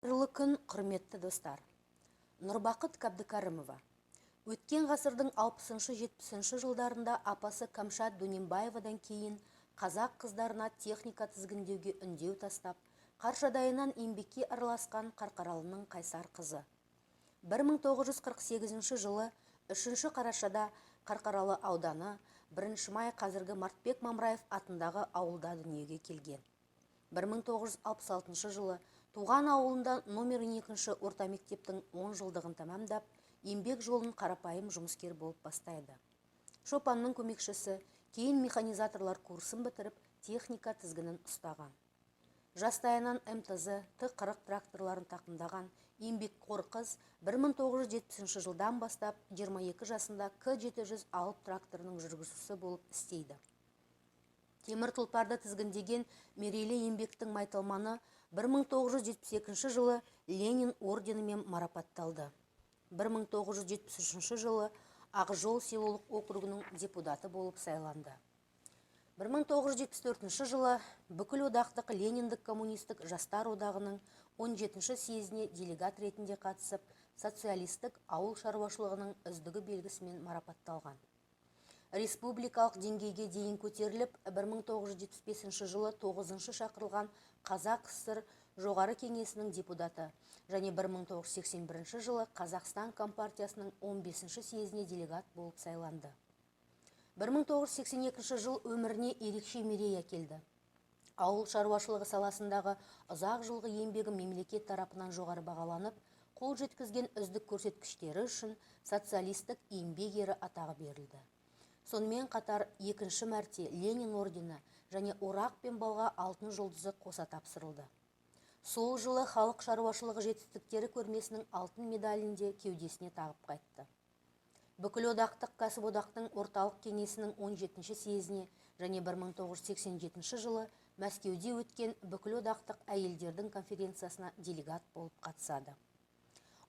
Қайырлы күн, құрметті достар! Нұрбақыт Қабдыкәрімова өткен ғасырдың 60-70 жылдарында апасы Кәмшат Дөненбаевадан кейін қазақ қыздарына техника тізгіндеуге үндеу тастап, қаршадайынан еңбекке араласқан Қарқаралының қайсар қызы. 1948 жылы 3 қарашада Қарқаралы ауданы, 1 май, қазіргі Мартбек Мамраев атындағы ауылда дүниеге келген. 1966 жылы туған ауылында номер 2 орта мектептің 10 жылдығын тәмамдап, еңбек жолын қарапайым жұмыскер болып бастайды. Шопанның көмекшісі, кейін механизаторлар курсын бітіріп, техника тізгінін ұстаған. Жастайынан МТЗ, Т-40 тракторларын тақымдаған еңбекқор қыз 1970 жылдан бастап 22 жасында К-700 алып тракторының жүргізушісі болып істейді. Темір тұлпарды тізгіндеген мерейлі еңбектің майталманы 1972 жылы Ленин орденімен марапатталды. 1973 жылы Ақжол селолық округінің депутаты болып сайланды. 1974 жылы Бүкіл одақтық Лениндік коммунистік жастар одағының 17 съезіне делегат ретінде қатысып, социалистік ауыл шаруашылығының үздігі белгісімен марапатталған. Республикалық деңгейге дейін көтеріліп, 1975 жылы 9 шақырылған Қазақ КСР Жоғары Кеңесінің депутаты және 1981 жылы Қазақстан Компартиясының 15 съезіне делегат болып сайланды. 1982 жыл өміріне ерекше мерей әкелді. Ауыл шаруашылығы саласындағы ұзақ жылғы еңбегі мемлекет тарапынан жоғары бағаланып, қол жеткізген үздік көрсеткіштері үшін Социалистік Еңбек Ері атағы берілді. Сонымен қатар екінші мәрте Ленин ордені және Орақ пен балға алтын жұлдызы қоса тапсырылды. Сол жылы халық шаруашылығы жетістіктері көрмесінің алтын медалін де кеудесіне тағып қайтты. Бүкілодақтық кәсіподақтың орталық кеңесінің 17 съезіне және 1987 жылы Мәскеуде өткен Бүкілодақтық әйелдердің конференциясына делегат болып қатысады.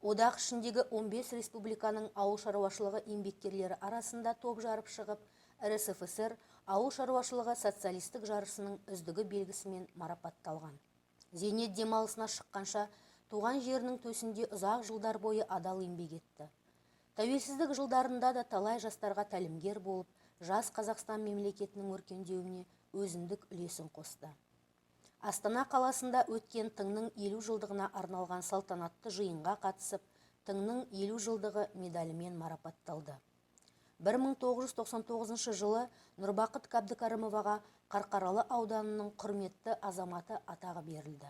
Одақ ішіндегі 15 республиканың ауыл шаруашылығы еңбеккерлері арасында топ жарып шығып, РСФСР ауыл шаруашылығы социалистік жарысының үздігі белгісімен марапатталған. Зейнет демалысына шыққанша туған жерінің төсінде ұзақ жылдар бойы адал еңбек етті. Тәуелсіздік жылдарында да талай жастарға тәлімгер болып, жас Қазақстан мемлекетінің өркендеуіне өзіндік үлесін қосты. Астана қаласында өткен тыңның 50 жылдығына арналған салтанатты жиынға қатысып, Тыңның 50 жылдығы медалімен марапатталды. 1999 жылы Нұрбақыт Қабдыкәрімоваға Қарқаралы ауданының құрметті азаматы атағы берілді.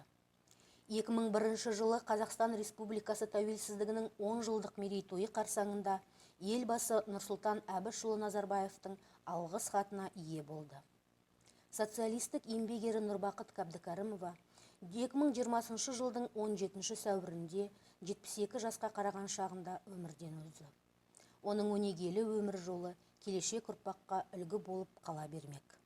2001 жылы Қазақстан Республикасы тәуелсіздігінің 10 жылдық мерейтойы қарсаңында Елбасы Нұрсұлтан Әбішұлы Назарбаевтың алғыс хатына ие болды. Социалистік Еңбек Ері Нұрбақыт Қабдыкәрімова 2020 жылдың 17 сәуірінде 72 жасқа қараған шағында өмірден озды. Оның өнегелі өмір жолы келешек ұрпаққа үлгі болып қала бермек.